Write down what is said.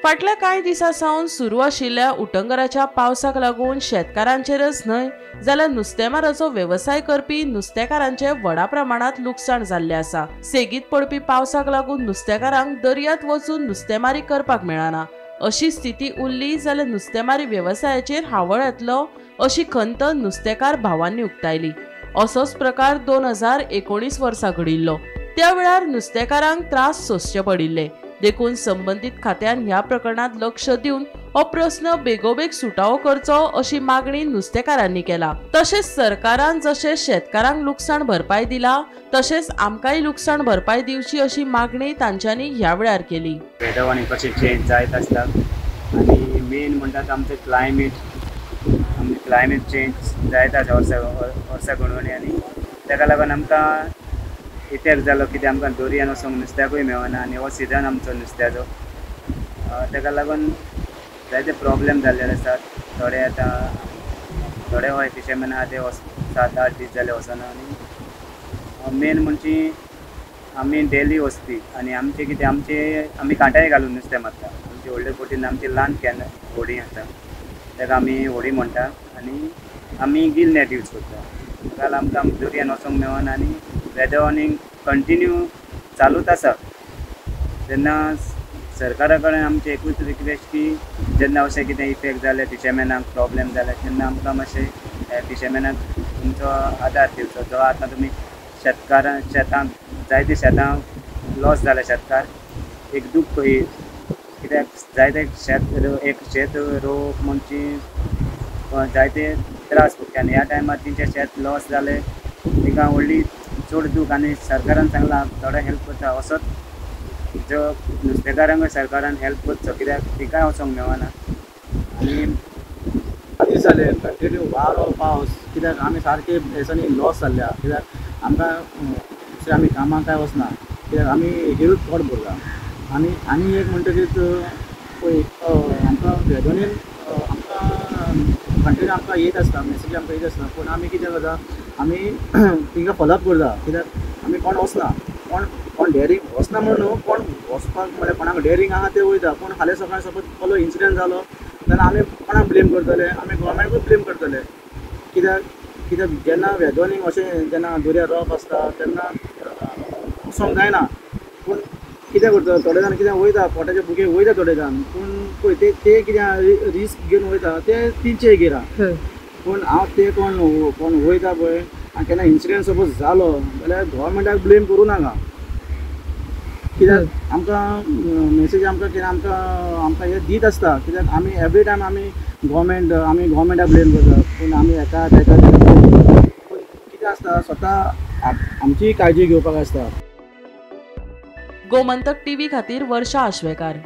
फाटल्या कांय दिसां सावन सुरू आशिल्ल्या उटंगराच्या पावसाक लागून शेतकारांचेरच न्हय जाल्यार नुस्तेमाराचो वेवसाय करपी नुस्तेकारांचे व्हडा प्रमाणांत लुकसाण जाल्लें आसा. सेगीत पडपी पावसाक लागून नुस्तेकारांक दर्यांत वचून नुस्तेमारी करपाक मेळना. अशी स्थिती उरली जाल्यार नुस्तेमारी वेवसायाचेर हावळ येतलो अशी खंत नुस्तेकार भावांनी उक्तायली. असोच प्रकार 2019 वर्सा घडिल्लो. त्या वेळार नुस्तेकारांक त्रास सोंसचे पडिल्ले. देखून संबंदीत खात्यान ह्या प्रकरणात लक्ष दिवन हो प्रस्न बेगोबेग सुटावो करचो अशी मागणी नुस्तेकारांनी केला. तशेंच सरकारान जशें शेतकारांक लुकसाण भरपाय दिला तशेंच आमकांय लुकसाण भरपाय दिवची अशी मागणी तांच्यांनी ह्या वेळार केली. वेदर आनी कशें चेंज जायत आसता आनी मेन म्हणटात आमचें क्लायमेट, आमचें क्लायमेट चेंज जायत आसा वर्सा वर्सा गणवणी आनी ताका लागून आमकां इफेक्ट जालो कित्याक आमकां दर्यान वचोंक नुस्त्याकूय मेळना आनी हो सिजन आमचो नुस्त्याचो, ताका लागून जायते प्रॉब्लेम जाल्ले आसात. थोडे आतां थोडे हय फिशरमॅन आहा ते 7-8 दीस जाले वचना आनी मेन म्हणजे आमी डेली वचपी आनी आमचें कितें आमचे आमी कांटाय घालून नुस्तें मारता. आमचे व्हडले बोटीन आमची ल्हान can होडी आसा ताका आमी होडी म्हणटा आनी आमी गिल नॅट यूज करता. ताका आमकां दर्यान वचोंक मेळना आनी वेदर वॉर्निंग कंटिन्यू चालूच आसा. तेन्ना सरकारा कडेन आमचें एकूच रिक्वेस्ट की जेन्ना अशें कितें इफेक्ट जालें फिशरमॅनाक प्रॉब्लेम जाले तेन्ना आमकां मातशें फिशरमॅनाक तुमचो आदार दिवचो. जो आतां तुमी शेतकारां शेतांक जायते शेतां लॉस जाले शेतकार एक दूख कही कित्याक जायते शेत एक शेत रोवप म्हणजे जायते त्रास भोगता आनी ह्या टायमार तेंचें शेत लॉस जालें तांकां व्हडली चड दूख आनी सरकारान सांगलां थोडो हेल्प करता असोच जो नुस्तेकारांकूय सरकारान हेल्प करचो कित्याक तिकाय वचोंक मेळना. आनी दीस जाले कंटिन्यू वारो पावस कित्याक आमी सारके दिसांनी लॉस जाल्ले आहा. कित्याक आमकां दुसरें आमी कामाक काय वचना कित्याक आमी हेरूच पोट भरला. आनी आनी एक म्हणटकीच पळय आमकां वेदोनीन आमकां कंटिन्यू आमकां येत आसता मेसेजी आमकां येत आसता पूण आमी कितें करता आमी तिंका फॉलोअप करता कित्याक आमी कोण वचना कोण कोण डेरींग वचना म्हणून न्हू कोण वचपाक म्हळ्यार कोणाक डेरींग आहा ते वयता. पूण फाल्यां सकाळीं सपोज कसलो इन्सिडंट जालो जाल्यार आमी कोणाक ब्लेम करतले? आमी गोवोरमेंटकूच ब्लेम करतले. कित्याक कित्याक जेन्ना वेदोनींग अशें जेन्ना दर्या रफ आसता तेन्ना वचोंक जायना. पूण कितें करता थोडे जाण कितें वयता पोटाचे भुके वयता थोडे जाण पूण पळय ते ते कितें रिस्क घेवन वयता ते तेंचे गिरा. पूण हांव ते कोण कोण वयता पळय आनी केन्ना इन्सिडंट सपोज जालो जाल्यार गोवोरमेंटाक ब्लेम करूं नाका. कित्याक आमकां मेसेज आमकां कितें आमकां आमकां हें दीत आसता कित्याक आमी एवरी टायम आमी गोवोरमेंट आमी गोवोरमेंटाक ब्लेम करता पूण आमी हेका तेका पूण कितें आसता स्वता आमचीय काळजी घेवपाक आसता. गोमंतक टीव्ही खातीर वर्षा आश्वेकार.